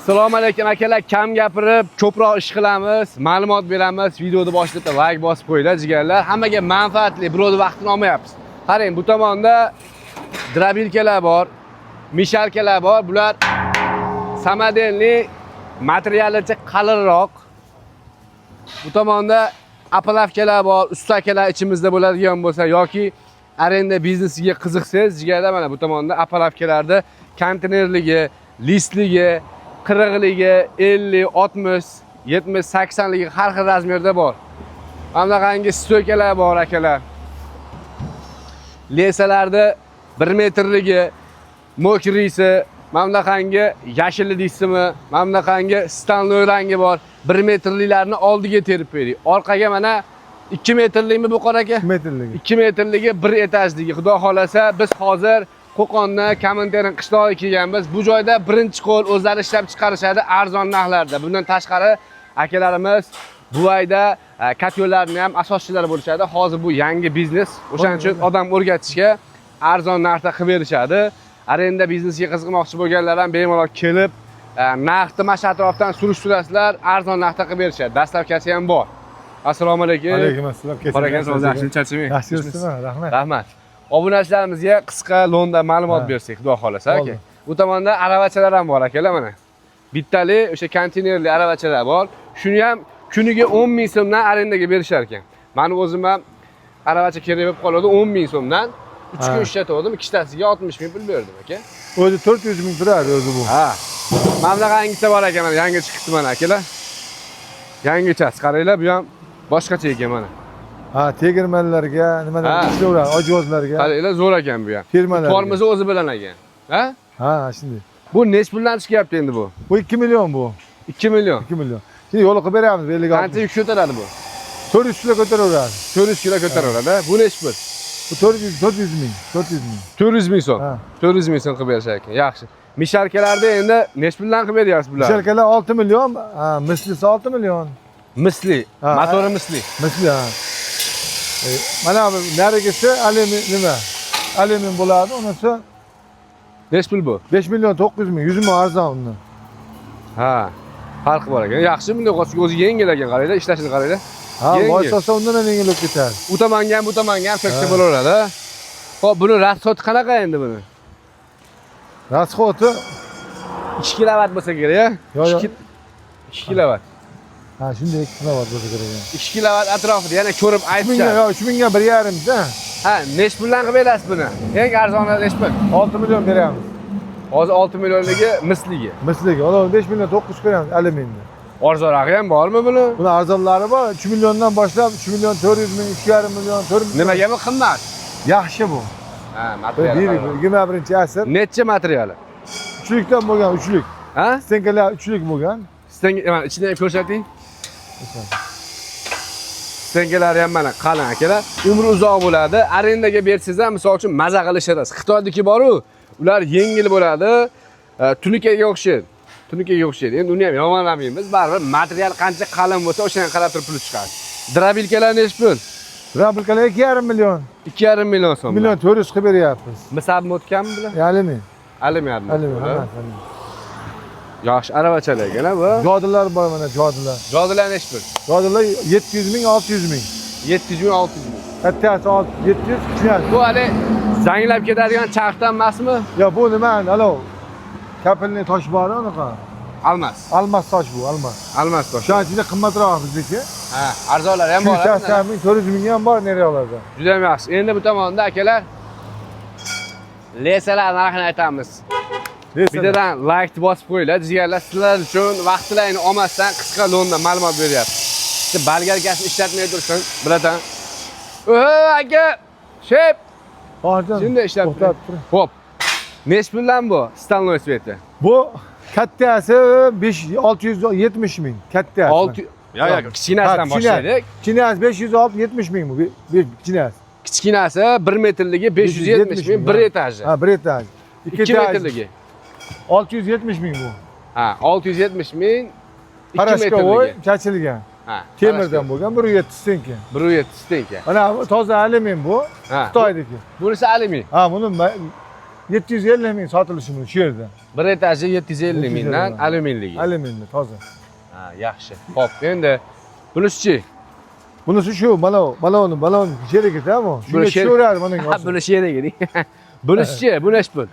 Assalomu alaykum akalar, kam gapirib, ko'proq ish qilamiz, ma'lumot beramiz. Videoni boshida like bosib qo'yinglar, jigarlar. Hammaga manfaatli, birovni vaqtini olmayapmiz. Qarang, bu tomonda дробилка lar bor, мешалка lar bor. Bular самодельный, materialicha qalinroq. Bu tomonda опиловка lar bor, usta akalar ichimizda bo'ladigan bo'lsa yoki arenda biznesiga qiziqsangiz, jigarlar, mana bu tomonda опиловка larda konteynerligi, listligi, 40ligi, 50, 60, 70, 80ligi har xil размер da bor. Mana bunaqangi стойка lar bor, akalar. Леса larda 1 metrligi, мокрый si, mana bunaqangi yashili deysizmi, mana bunaqangi стальной rangi bor. 1 metrliklarni oldiga terib berdik. Orqaga mana 2 metrlikmi bu, qora aka? 2 metrligi. 2 metrligi, bir etajligi. Xudo xolasa, biz hozir Qo'qonni Komintern qishlog'iga kelganmiz. Bu joyda birinchi qo'l o'zlari ishlab chiqarishadi arzon narxlarda. Bundan tashqari akalarimiz Buvayda котёл larni ham asoschilari bo'lishadi. Hozir bu yangi biznes. O'shaning uchun odam o'rgatishga arzon narxda qilib berishadi. Arenda biznesiga qiziqmoqchi bo'lganlar ham bemalol kelib, narxni mana shu atrofdan surishtirasizlar, arzon narxda qilib berishadi. Доставка si ham bor. Assalomu alaykum. Alaykum assalom. Bor ekan, yaxshi, charchamang. Yaxshi yuribsizmi? Rahmat. Rahmat. Obunachilarimizga qisqa lo'nda ma'lumot bersak, xudo xolasa, aka. Bo'ldi. Bu tomonda aravachalar ham bor, akalar, mana. Bittali o'sha konteynerli aravachalar bor. Shuni ham kuniga 10 ming so'mdan arendaga berishar ekan. Mani o'zim ham aravacha kerak bo'lib qoladi, 10 ming so'mdan 3 kun ishlatgandim, ikkitasiga 60 ming pul berdim, aka. O'zi 400 ming turadi o'zi bu. Ha. Mana bunaqangisi bor ekan, mana yangi chiqibdi mana, akalar. Yangichasi, qaranglar, bu ham boshqacha ekan mana. Ha, tegirmonlarga, nimalarga ishlayveradi, ojgozlarga, Qaranglar, zo'r ekan bu ham. firmalarga. Tormozi o'zi bilan ekan. Ha? Ha, shunday. Bu nech puldan chiqyapti endi bu? Bu 2 million bu. 2 million. 2 million. Şimdi yo'l qilib beramiz 50 Qancha yuk ko'taradi bu? 400 kilo ko'taraveradi. 400 kilo ko'taraveradi. Bu nech pul? Bu 400, 400 ming, 400 ming. 400 ming so'm. Ha. 400 ming so'm qilib berishar ekan. Yaxshi. Мешалка larda endi nech puldan qilib beryapsiz bularni? Мешалка lar 6 million, ha, mislisi 6 million. Misli, Ha, motori misli. Misli, ha. Mana bu narigisi alyumin nima? Alyumin bo'ladi, unisi Nech pul bu? 5 million 900 ming, 100 ming arzon undan. Ha. Farqi bor ekan. Yaxshi, bunday qolsa o'zi yengil ekan, qaranglar, ishlashini qaranglar. Ha, Yengil. loy solsa undan ham yengil bo'lib ketadi. U tomonga ham, bu tomonga ham teksa Ha. bo'laveradi. Xo'p, buni расход qanaqa endi buni? Расход i 2 kilovat bo'lsa kerak, a? Yo'q, yo'q. 2 kilovat. Ha, shunday 2 kilovat bo'lsa kerak. 2 kilovat atrofida yana ko'rib 3 mingga, aytishadi. yo'q, 3 mingga 1,5 da. Ha, nech puldan qilib berasiz buni? Eng arzoni nech pul? 6 million beramiz. Hozir 6 millionligi misligi. Misligi, ular 5 million 900 beramiz alyuminni. Arzonrog'i ham bormi buni? Buni arzonlari bor, 3 milliondan boshlab 3 million 400 ming, 3,5 million, 4 million. Nimaga bu qimmat? Yaxshi bu. Ha, Bir material. 21-asr. Necha materiali? Uchlikdan bo'lgan, uchlik. Ha? Стенка lar uchlik bo'lgan. Стенка mana ichini ham ko'rsating. Стенка lari ham mana qalin, akalar. Umri uzoq bo'ladi. Arendaga bersangiz ham, misol uchun, maza qilib ishlatasiz. Xitoyniki bor-u, ular yengil bo'ladi. Tunukaga o'xshaydi. Tunukaga o'xshaydi. Endi uni ham yomonlamaymiz. Baribir material qancha qalin bo'lsa, o'shanga qarab turib puli chiqadi. Дробилка lar nech pul? Дробилка lar 2,5 million. 2,5 million so'm. Million 400 qilib beryapmiz. Misabmi o'tganmi bular? Alyumin. Alyumin. Alyumin, hammasi alyumin. Yaxshi aravachalar ekan bu. Jodilar bor mana, jodilar. Jodilar nech pul? Jodilar 700 ming, 600 ming. 700 ming, 600 ming. Kattasi 700, kichkinasi. Bu hali zanglab ketadigan charxdan emasmi? Yo, bu nima? Alo. Капельный tosh bor unaqa. Almas. Almas tosh bu, almas. Almas tosh. Shuning ichida qimmatroq bizniki. Ha, arzonlari ham bor. 280 ming, 400 ming ham bor neriyoqlarda. Juda ham yaxshi. Endi bu tomonda, akalar, леса lar narxini aytamiz. Bittadan like bosib qo'yinglar, jigarlar, sizlar uchun vaqtlaringni olmasdan qisqa lo'nda ma'lumot beryapti. Bitta болгарка sini ishlatmay tursin, братан. Oho, aka, shep. Hozir Shunday ishlab to'xtab tur. Xo'p. Nech puldan bu стальной цвет i? Bu kattasi 5 670 ming kattasi. 6. Yo, kichkinasidan Ha, kichkina. boshlaylik. Kichkinasi 570 ming bu. Bir kichkinasi. Kichkinasi 1 metrligi 570 ming, bir etaji. Ha, bir etaj. 2 Ikki etaj. metrligi. 670 ming bu. Ha, 670 ming 2 Порошковой metrligi. chachilgan. Ha, Temirdan bo'lgan 1.7 стенка. 1.7 стенка. Mana bu toza alyumin bu. Ha. Xitoyniki. Bunisi alyumin. Ha, buni 750 ming sotilishi mumkin shu yerda. Bir etaji 750 mingdan 750 alyuminligi. Alyuminli toza. Ha, yaxshi. Xo'p, endi bunisichi? Bunisi shu, mana uni sherigi-da bu. Shunga Buni tushaveradi buning. Ha, buni sherigi deng. Bunisichi, bu nechi pul?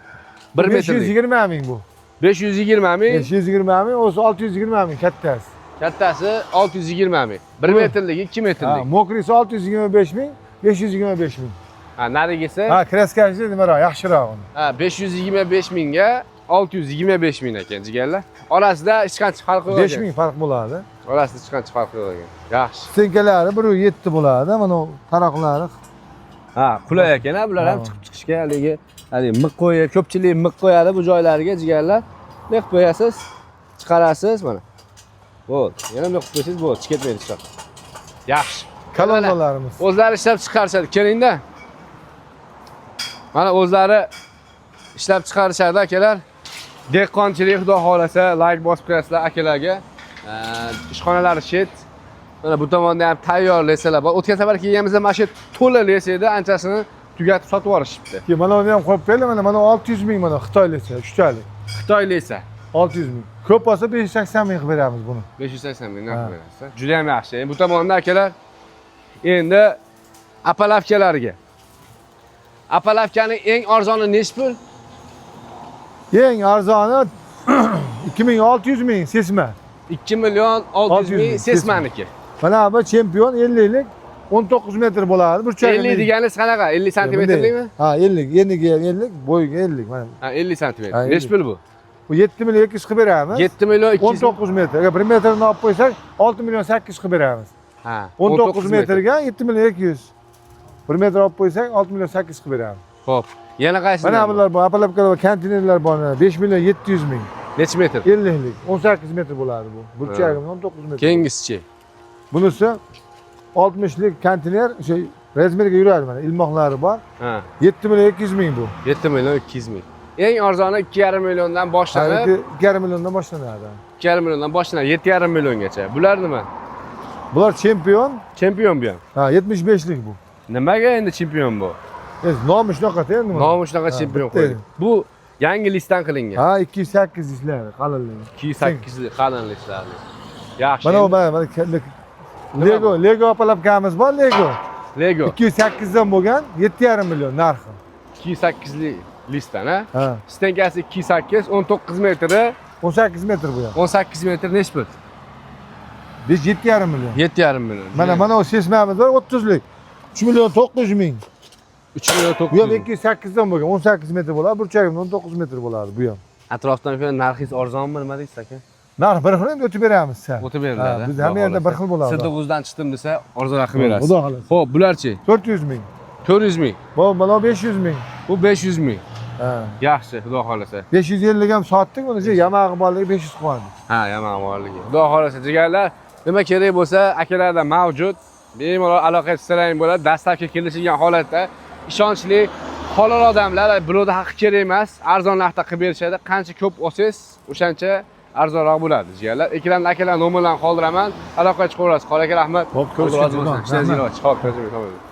1 metrlik. 520 ming bu. 520 ming, 520 ming, o'zi 620 ming kattasi. kattasi 620 ming. 1 metrligi, 2 Ha, metrlik. мокрый si 625 ming, 525 ming. Ha, narigisi Ha, краска si nimaroq, yaxshiroq uni. ha, 525 mingga 625 ming ekan jigarlar. Orasida hech qancha farq yo'q 5 ekan. ming farq bo'ladi. Orasida hech qancha farq yo'q ekan. Yaxshi. Стенка lari 1.7 bo'ladi, mana bu taroqlari. Ha, qulay ekan ha, bular ham Ha. chiqib chiqishga haligi miq qo'yib, ko'pchilik miq qo'yadi bu joylarga jigarlar. Miq qo'yasiz, chiqarasiz mana. Bo'ldi. Yana miq qo'ysangiz bo'ldi, chiqib ketmaydi hech yoqqa. Yaxshi. Kolonnalarimiz. O'zlari ishlab chiqarishadi. Kelingda. Mana o'zlari ishlab chiqarishadi akalar. Dehqonchilik xudo xohlasa like bosib qo'yasizlar akalarga. Ishxonalari shet. Mana bu tomonda ham tayyor лес alar bor. O'tgan safar kelganimizda mana shu to'la лес edi, anchasini tugatib sotib yuborishibdi. Keyin mana uni ham qo'yib qo'yinglar, mana 600 ming mana Xitoy лес i, uchtalik. Xitoy лес i 600 ming. Ko'p bo'lsa 580 ming qilib beramiz buni. 580 ming narx Ha. berasiz. Juda ham yaxshi. Endi bu tomonda akalar endi опалубка larga. Опалубка ning eng arzoni nechi pul? Eng arzoni 2600 ming sesma. 2 million 600 600 ming ming, sesmaniki. Mana bu chempion 50 lik 19 metr bo'ladi. Burchagi 50 deganingiz qanaqa? 50 santimetrlikmi? Ha, 50. Eniga ham 50, bo'yiga 50 mana. Ha, 50 santimetr. Ha, Nechi 50. pul bu? Bu 7 million 200 qilib beramiz. 7 million 200. 19 metr. Agar 1 metrini olib qo'ysak 6 million 800 qilib beramiz. Ha, 19 metrga 7 million 200. 1 metr olib qo'ysak 6 million 800 qilib beramiz. Xo'p. Yana qaysi? Mana bular bor, опалубка lar bor, konteynerlar bor. Mana 5 million 700 ming. Nechi metr? 50 lik 18 metr bo'ladi bu. Burchagi 19 metr. Keyingisichi. Bunisi 60 lik konteyner, o'sha размер ga yuradi mana, ilmoqlari bor. Ha, 7 million 200 ming bu. 7 million 200 ming. Eng arzoni 2,5 milliondan boshlanib, 2,5 milliondan boshlanadi. 2,5 milliondan boshlanib 7,5 milliongacha. Bular nima? Bular chempion, Chempion bu ham. ha 75 lik bu. Nimaga endi chempion bu? Endi nomi shunaqa endi. Nomi shunaqa Ha, chempion bitta. qo'ydik. Bu yangi лист dan qilingan. Ha, 208 listlar, qalinligi. 208 qalin лист larli. Yaxshi. Mana bu endi mana Nima Lego, Lego опалубка miz bor, Lego. Lego 208 dan bo'lgan 7,5 million narxi. 208 li лист dan, ha? Ha, Стенка si 208, 19 metri, 18 metr bu ham. 18 metr nechi pul? 5 7,5 million. 7,5 million. Mana o sesmamiz bor 30 lik. 3 million 900 ming. 3 million Bu ham 900 ming. 208 dan bo'lgan 18 metr bo'ladi, burchagi 19 metr bo'ladi bu ham. Atrofdan ko'ra narxingiz arzonmi, nima deysiz aka? Narx bir xil endi o'tib beramiz sen. O'tib beriladi. Ha, biz hamma yerda bir xil bo'ladi. Siddiq chiqdim desa arzonroq qilib berasiz. Xudo xohlasa. Xo'p, bularchi? 400 ming. 400 ming. Bu mana 500 ming. Bu 500 ming. Ha. Yaxshi, xudo xohlasa. 550 ham sotdik, buni yamog'i borligi 500 qo'ydik. Ha, yomon borligi. Xudo xohlasa jigarlar, nima kerak bo'lsa akalarda mavjud. Bemalol aloqa etsalar bo'ladi. Dastlabki kelishilgan holatda ishonchli halol odamlar, birovni haqqi kerak emas, arzon narxda qilib berishadi. Qancha ko'p olsangiz, o'shancha arzonroq bo'ladi jigarlar. Ekranda akalar nomerlarini qoldiraman. Aloqaga chiqaverasiz. Qora aka rahmat. Xo'p, Alloh rozi ko'rishguncha. bo'lsin. Ishlarыңizga Rahmat. Xo'p, ko'rishguncha.